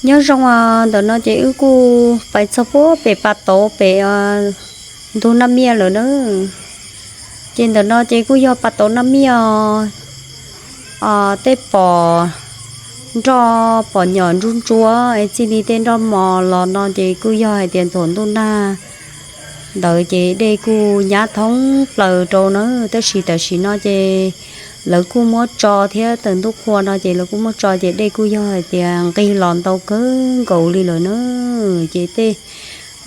Nyob zoo, ntawm no ces wb kuj pais txog puag pem pas tauv pem ntug Naj Miaj lawm na. Ces ntawm no ces kuj yog pas tauv Naj Miaj os. Tej pom nroj pom nyom ntsuab ntsuab es txij li tej nroj mos los no ces kuj yog hais tias thaum ntuj nag ntawd ces dej kuj nyab thoob plaws rau na. Tab sis tam sim no ces lawv kuj muab tso thiab, tawm ntuj qhua no ces lawv kuj muab tso ces dej kuj yog hais tias nqig los ntau kawg nkaus li lawm na. Ces tej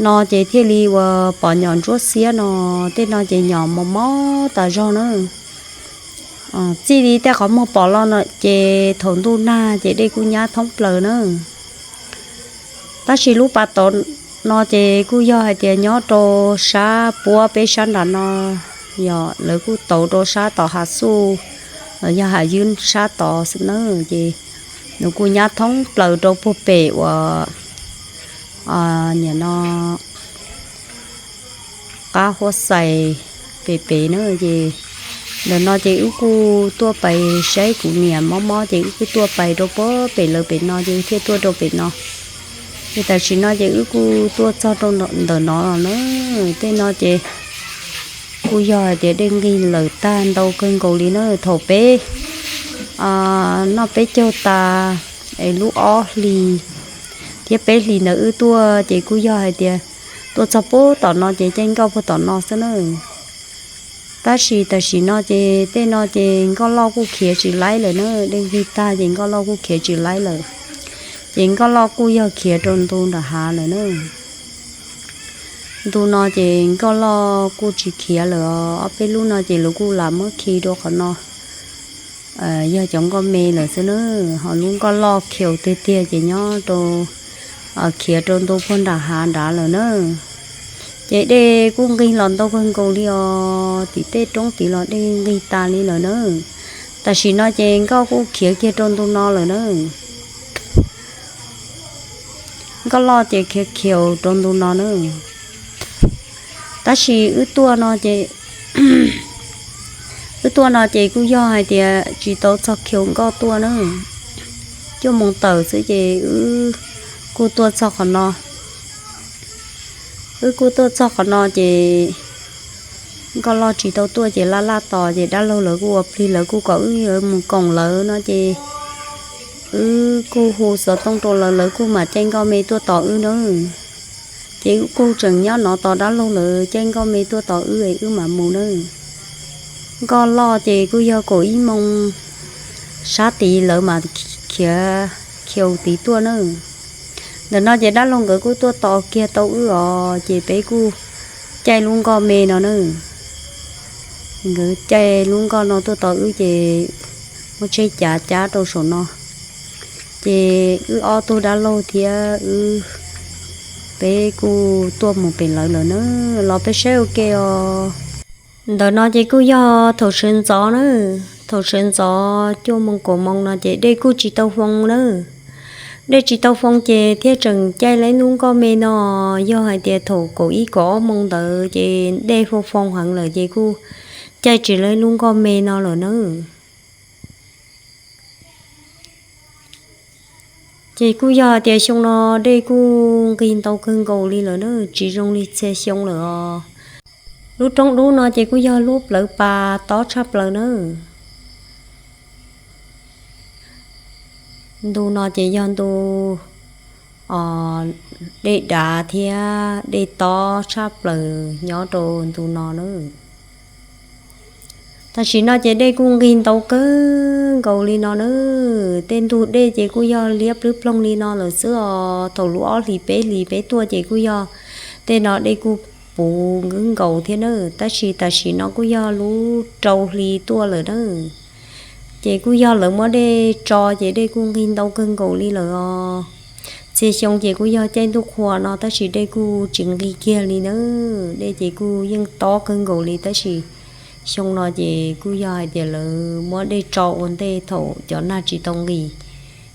no ces thiaj li uas pom nyom ntsuab xiab no, tej no ces nyom mos mos tas zog na. Txij li tej qhov muag pom los no ces thaum ntuj nag ces dej kuj nyab thoob plaws na. Tab sis lub pas tauv no ces kuj yog hais tias nyob rau sab puab peb sab nram no, yog lawv kuj tauv rau sab tom hav xuj los yog hav ywb sab tod xwb na. Ces nws kuj nyab thoob plaws rau puag pem uas nim no qab Huab Xais pem pem na. Ces ntawm no ces wb kuj tuaj pais saib kuv niam mob mob ces wb kuj tuaj pais rau puag pem lawv pem no ces thiaj tuaj rau pem no. Ces tam sim no ces wb kuj tuaj txog rau ntawm no na. Tej no ces kuj yog hais tias dej nqig lawm tag ntau kawg nkaus li na. Thaum peb noj peb caug tas es lub ob hlis thiab peb hlis ntawd wb tuaj ces kuj yog hais tias tuaj txog puag tom no ces caij nkoj puag tom no xwb na. Tab sis tam sim no ces tej no ces nkoj loj kuj khiav tsis laib lawm na, dej nqig tag ces nkoj loj kuj khiav tsis laib lawm. Ces nkoj loj kuj yog khiav rau ntu nram hav lawm na. Ntu no ces nkoj loj kuj tsis khiav lawm os, ob peb lub no ces lawv kuj lam muab khi rau qhov no, yog cov nkoj me lawm xwb na. Ho lub nkoj loj khiaus tiag tiag ces nyob rau, khiav rau ntu puag nram hav nrad lawm na. Ces dej kuj nqig los ntau kawg nkaus li os, tim tej roob tid los dej nqig tas li lawm na. Tam sim no ces nkoj kuj khiav kiag rau ntu no lawm na. Nkoj loj ces khiav khiaus rau ntu no na. Tab sis wb tuaj no ces, wb tuaj no ces kuj yog hais tias tsis tau txog khiaus nkoj tuaj na. Cuaj moos tawm xwb ces wb kuj tuaj txog qhov no. Wb kuj tuaj txog qhov no ces nkoj loj tsis tau tuaj ces laj laj tos ces dab laug lawv kuj ua plig, lawv kuj kom wb yuav mus koom lawv no ces wb kuj hu xov tooj rau lawv, lawv kuj mam caij nkoj me tuaj tos wb na. Ces wb kuj tseem nyob no tos dab laug lawv caij nkoj me tuaj tos wb es wb mam mus na. Nkoj loj ces kuj yog kaum ib moos sab tid lawv mam khiav khiaus tid tuaj na. Ntawm no ces dab laug nkawd kuj tuaj tos kiag tau wb os, ces peb kuj caij lub nkoj me no na. Nkawd caij lub nkoj no tuaj tos wb ces muab tsheb cav cab rau saum no. Ces wb ob tug dab laug thiab wb, peb kuj tuaj mus pem lawv lawm na, los peb saib ua ke os. Ntawm no ces kuj yog thaum sawv ntxov na, thaum sawv ntxov cuaj moos kaum moos no ces dej kuj tsis tau foo na. Dej tsis tau foo ces thiaj tseem caij lawv lub nkoj me no, yog hais tias thaum kaum ib kaum ob moos ntawd ces dej foo foo heev lawm ces kuj caij tsis lawv lub nkoj me no lawm na. Ces kuj yog hais tias xyoo no dej kuj nqig ntau kawg nkaus li lawm na, tsis zoo li txhia xyoo lawm os. Lub roob dub no ces kuj yog lub plawv pas tob tshaj plaws na. Ntu no ces yog ntu dej dav thiab dej tob tshaj plaws nyob rau ntu no na. Tam sim no ces dej kuj nqig ntau kawg nkaus li no na. Tej ntug dej ces kuj yog liab plwb ploog li no lawm xwb os. Thaum lub ob hlis peb hlis peb tuaj ces kuj yog tej no dej kuj puv nkaus thiab na. Tab sis tam sim no kuj yog lub rau hli tuaj lawm na. Ces kuj yog lawv muab dej tso ces dej kuj nqig ntau kawg nkaus li lawm os. Txhia xyoo ces kuj yog caij ntuj qhua no tab sis dej kuj tsis nqig kiag li na. Dej ces kuj yeej tob kawg nkaus li tab sis xyoo no ces kuj yog hais tias lawv muab dej tso ua ntej thaum cov nag tsis tau nqis,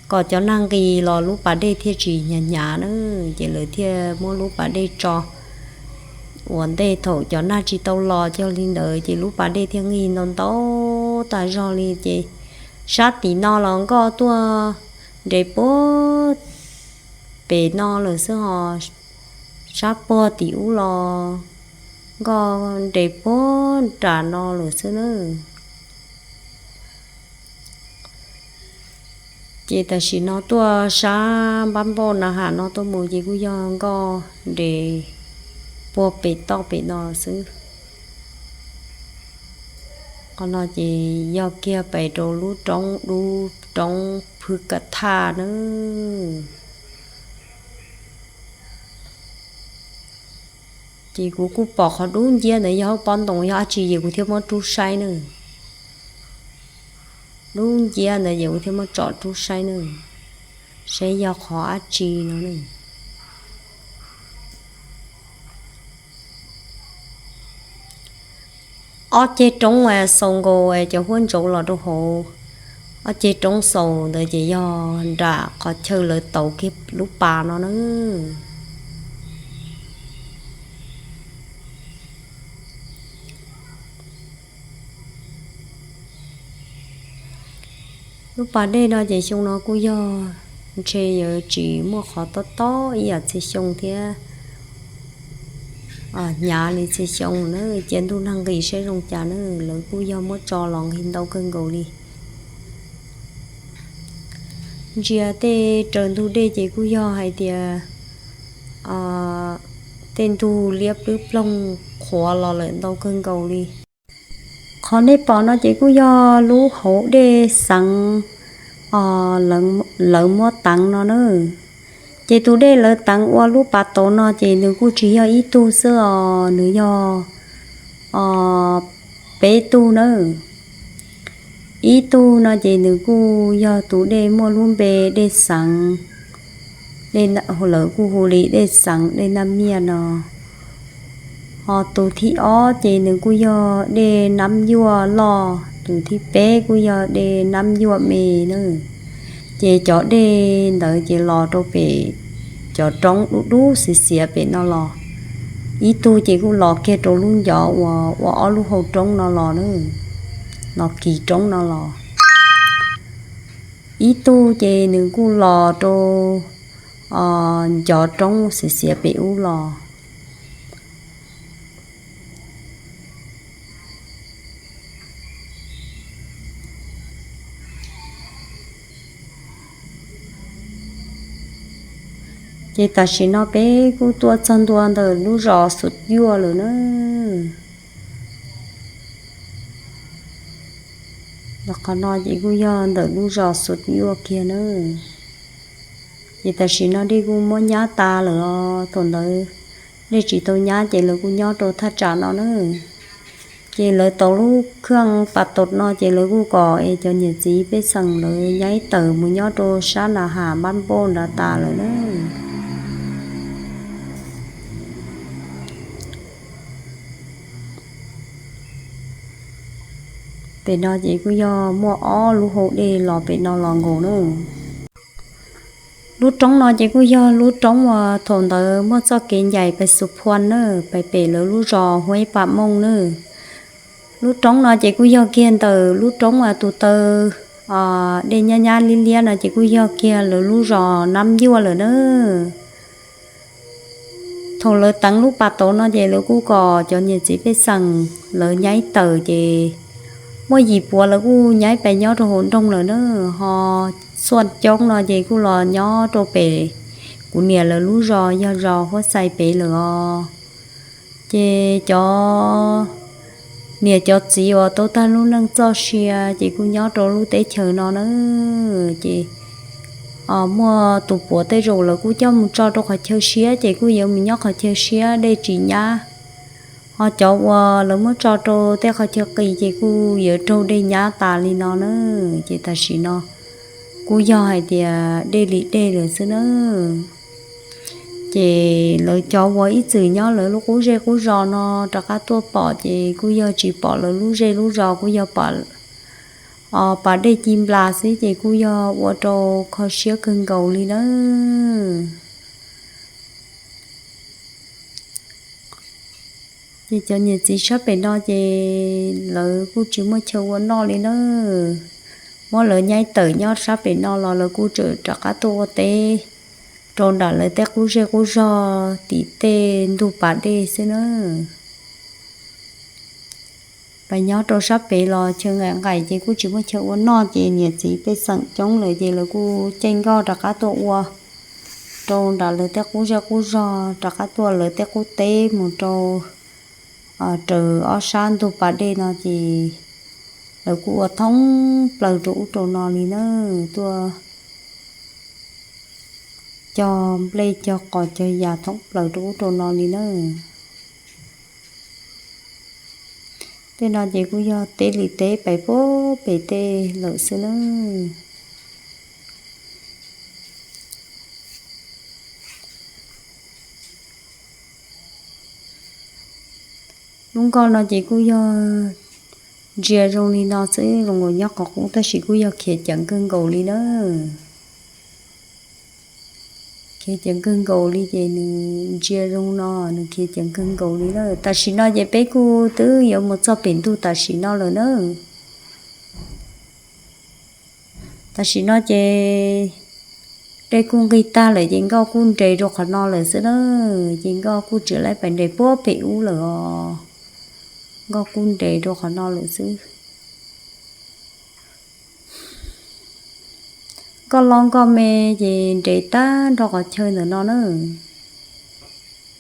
kom cov nag nqis los lub pas dej thiaj tsis hnyav hnyav na. Ces lawv thiaj muab lub pas dej tso ua ntej thaum cov nag tsis tau los cog li ntawd ces lub pas dej thiaj nqig ntau ntau tas zog li. Ces sab tim no los nkoj tuaj nres puag pem no lawm xwb hos, sab puag tim ub los nkoj nres puag nram no lawm xwb na. Ces tam sim no tuaj sab npab npauj na has no tuaj mus ces kuj yog nkoj nres puag pem toj pem no xwb. Qhov no ces yog kiag pem rau lub roob, lub roob Phwv Ka Thaj na. Ces kuv kuj pom qhov dub nciab ntawd yog hauv pob ntoos yog dab tsi ces kuv thiaj muab rub saib na. Dub nciab ntawd ces kuv thiaj muab tsom rub saib na, saib yog qhov dab tsi no na. Ob ceg roob xaus nkaus cov huab ntsaud los rau hauv. Ob ceg roob xaus ntawd ces yog nram qhov chaw lawv tauv kiag lub pas no na. Lub pas dej no ces xyoo no kuj yog ntshe yuav tsis muaj qhov tob tob ib yam txhia xyoo thiab, hnyav li txhia xyoo na. Cia ntuj nag nqis saib zoo cas na, lawv kuj yog muab tso los nqis ntau kawg nkaus li. Ntsia tej raws ntug dej ces kuj yog hais tias tej ntug liab plwb ploog qhuav los lawm ntau kawg nkaus li. Qhov nej pom no ces kuj yog lub hauv dej xeev lawv muab teev no na. Ces tus dej lawv teev ua lub pas tauv no ces nws kuj tsis yog ib tug xwb os, nws yog peb tug na. Ib tug no ces nws kuj yog tus dej muaj lub npe dej xeev, lawv kuj hu li dej xeev dej Naj Miaj no. Ho tus thib ob ces nws kuj yog dej Nab Yuaj loj, tus thib peb kuj yog dej Nab Yuaj me na. Ces cov dej ntawd ces los rau pem cov roob dub dub xiav xiav pem no los. Ib tug ces kuj los kiag rau lub ncov uas ua ob lub hau roob no los na, los kis roob no los. Ib tug ces nws kuj los rau ncov roob xiav xiav pem ub los. Ces tam sim no peb kuj tuaj txog ntua ntawm lub zos Xuv Yuaj lawm na. Qhov no ces kuj yog ntawm lub zos Xuv Yuaj kiag na. Ces tam sim no dej kuj muab nyab tas lawm os, thaum ntawd dej tsis tau nyab ces lawv kuj nyob rau thaj tsam no na. Ces lawv tau lub khaj pas taus no ces lawv kuj kom es cov niam txiv pej xeem lawv nyaib tawm mus nyob rau sab na has npab npauj nrad tas lawm na. Pem no ces kuj yog muaj ob lub hau dej los pem no los nkaus na. Lub roob no ces kuj yog lub roob uas thaum ntawd muaj txoj kev ncaim pais Xus Phuaj na, pais pem lawv lub zos Huab Pam Mooj na. Lub roob no ces kuj yog kiag ntawm lub roob uas tus taw dej nyab nyab liab liab no ces kuj yog kiag lawv lub zos Nab Yuaj lawm na. Thaum lawv teev lub pas tauv no ces lawv kuj kom cov niam txiv pej xeem lawv nyaib tawm ces muaj yim puav lawv kuj nyaib pais nyob rau hauv nroog lawm na. Ho xuaj coob no ces kuj los nyob rau pem kuv niam lawv lub zos yog zos Huab Xais pem lawm os. Ces cov niam cov txiv uas tau tag lub neej txoj sia ces kuj nyob rau lub teb chaws no na. Ces muaj tus puav tej zaum lawv kuj coj mus tso rau qhov chaw siab ces kuj yuav mus nyob qhov chaw siab dej tsis nyab. Ho cov uas lawv muab tso rau tej qhov chaw qis ces kuj yuav raug dej nyab tas li no na. Ces tam sim no kuj yog hais tias dej li dej lawm xwb na. Ces lawv cov uas ib txwm nyob lawv lub qub zej qub zos no rov qab tuaj pom ces kuj yog tsis pom lawv lub zej lub zos, kuj yog pom pas dej ci nplas xwb ces kuj yog ua rau kho siab kawg nkaus li na. Ces cov niam txiv sab pem no ces lawv kuj tsis muaj chaw ua noj li na. Muab lawv nyaib tawm nyob sab pem no los lawv kuj tseem rov qab tuaj ua teb rau nram lawv tej qub zej qub zog tim tej ntug pas dej xwb na. Pas nyob rau sab pem los chaw nqaim nqaim ces kuj tsis muaj chaw ua noj ces niam txiv pej xeem coob lawm ces lawv kuj caij nkoj rov qab tuaj ua rau nram lawv tej qub zej qub zog, rov qab tuaj lawv tej qub teb mus rau raws ob sab ntug pas dej no ces lawv kuj ua thoob plaws rau ub rau no li na, tuaj cog nplej cog qos cog yas thoob plaws rau ub rau no li na. Tej no ces kuj yog teb li teb pais puag pem tej lawm xwb na. Lub nkoj no ces kuj yog ntsia zoo li no xwb, zoo nkaus nyob qhov qub tab sis kuj yog khiav ceev kawg nkaus li na. Khiav ceev kawg nkaus li ces nws ntsia zoo no, nws khiav ceev kawg nkaus li na. Tam sim no ces peb kuj twb yuav mus txog pem ntug tam sim no lawm na. Tam sim no ces dej kuj nqig tag lawm ces nkoj kuj nres rau qhov no lawm xwb na. Ces nkoj kuj tsis laib pais nres puag pem ub lawm os. Nkoj kuj nres rau qhov no lawm xwb. Nkoj loj nkoj me ces nres tag nrho qhov chaw ntawm no na.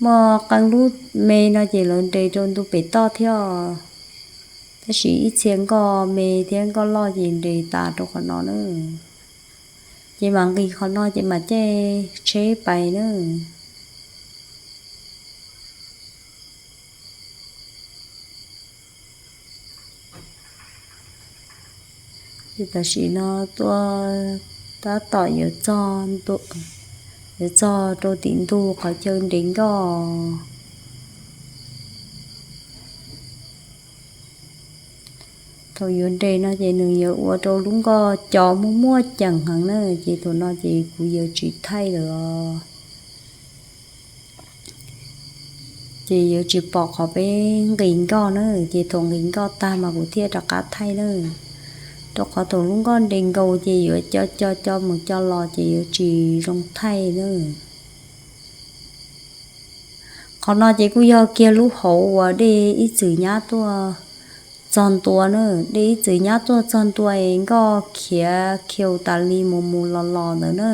Muaj qee lub me no ces lawv nres rau ntu pem toj thiab, tab sis ib txhia nkoj me thiab nkoj loj ces nres tas rau qhov no na. Ces mam nqis qhov no ces mam caij tsheb pais na. Ces tam sim no tuaj tab tom yuav txog, yuav txog rau tim ntug qhov chaw nres nkoj. Thaum yuav nres no ces nws yuav ua rau lub nkoj co muaj muaj ceem heev na, ces thaum no ces kuv yuav tsis thaij lawm os. Ces yuav tsis pom qhov peb nqis nkoj na, ces thaum nqis nkoj tag mas kuv thiaj rov qab thaij na. Rau qhov thaum lub nkoj nres nkaus ces yuav co co co mus co los ces yuav tsis zoo thaij na. Qhov no ces kuj yog kiag lub hauv uas dej ib txwm nyab tuaj txog ntua na, dej ib txwm nyab tuaj txog ntua es nkoj khiav khiaus tas li mus mus los los ntawd na.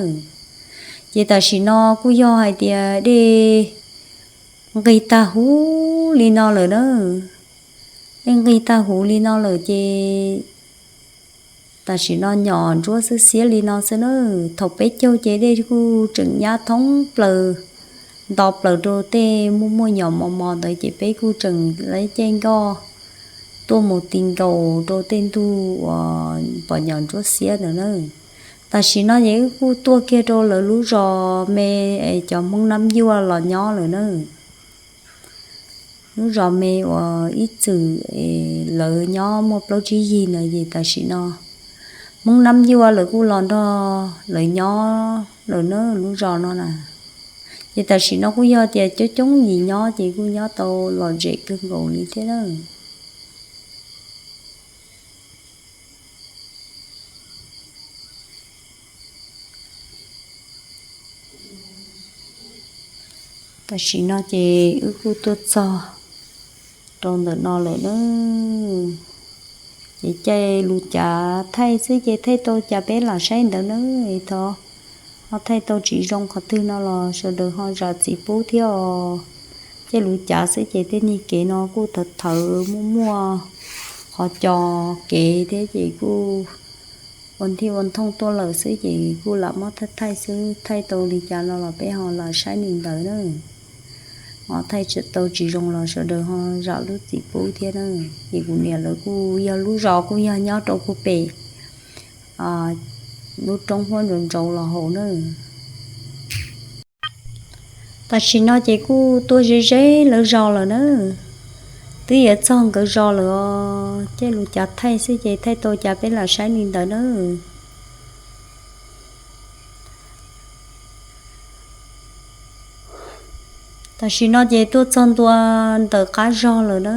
Ces tam sim no kuj yog hais tias dej nqis tag huv li no lawm na. Dej nqis tag huv li no lawm ces tam sim no nyom ntsuab xwb xiab li no xwb na. Thaum peb caug ces dej kuj tseem nyab thoob plaws nto plaws rau tej muaj muaj nyom mos mos ntawd ces peb kuj tseem laib caij nkoj tuaj mus ti nkaus rau tej ntug uas pom nyom ntsuab xiab ntawd na. Tam sim no ces wb kuj tuaj kiag rau lawv lub zos me, cov Hmoob Nab Yuaj los nyob lawm na. Lub zos me uas ib txwm lawv nyob muaj plaub tsib yig ntawd ces tam sim no Hmoob Nab Yuaj lawv kuj los nrog lawv nyob lawm na lub zos no na. Ces tam sim no kuj yog tias coob coob yim nyob ces kuj nyob tau lom zem kawg nkaus li thiab na. Tam sim no ces wb kuj tuaj txog rau ntawm no lawm na. Ces caij lus cav thaij xwb ces thaij tau cas peb lam saib ntawd na. Thov ho thaij tau tsis zoo qhov twg no los sawv daws ho zam txim pub thiab os. Caij lus cav xwb ces tej niag kev no kuj thawv thawv muaj muaj qhov co kev thiab ces kuj ua ntij ua nthooj tuaj lawm xwb ces kuj lam muab thaij thaij xwb, thaij tau li cas no los peb ho lam saib li ntawd na. Ho thaij tsis tau tsis zoo los sawv daws ho zam lub txim pub thiab na. Ces kuv niam lawv kuj yog lub zos kuj yog nyob rau puag pem lub roob huab ntsau ntsau los hauv na. Tam sim no ces kuj tuaj ze ze lawv zos lawm na. Twb yuav txog nkawd zos lawm os, caij lus cav thaij xwb ces thaij tau cas peb lam saib li ntawd na. Tam sim no ces tuaj txog ntua ntawm qab zog lawm na.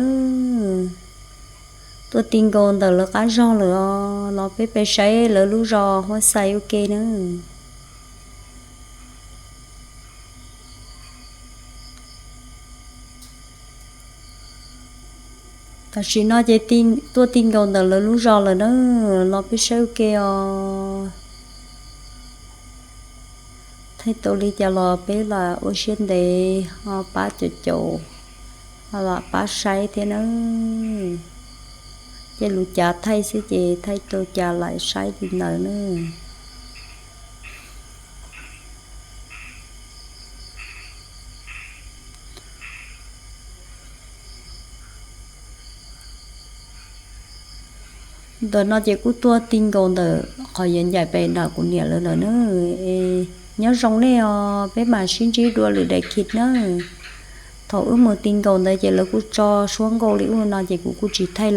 Tuaj ti nkaus ntawm lawv qab zog lawm os, los peb peb saib lawv lub zos Huab Xais ua ke na. Tam sim no ces tuaj ti nkaus ntawm lawv lub zos lawm na, los peb saib ua ke os. Thaij tau li cas los peb lam ua siab ntev ho pab caum caum, ho lam pab saib thiab na. Ces lub cav thaij xwb ces thaij tau cas lam saib li ntawd na. Ntawm no ces kuj tuaj ti nkaus ntawm qhov yuav ncaim pem nram kuv niam lawv lawm na. Nyob zoo nej os, peb mam sib ntsib dua lwm daim khiv na. Thaum wb mus ti nkaus ntawd ces lawv kuj tso suab nkaus li ub no ces kuv kuj tsis thaij lawm.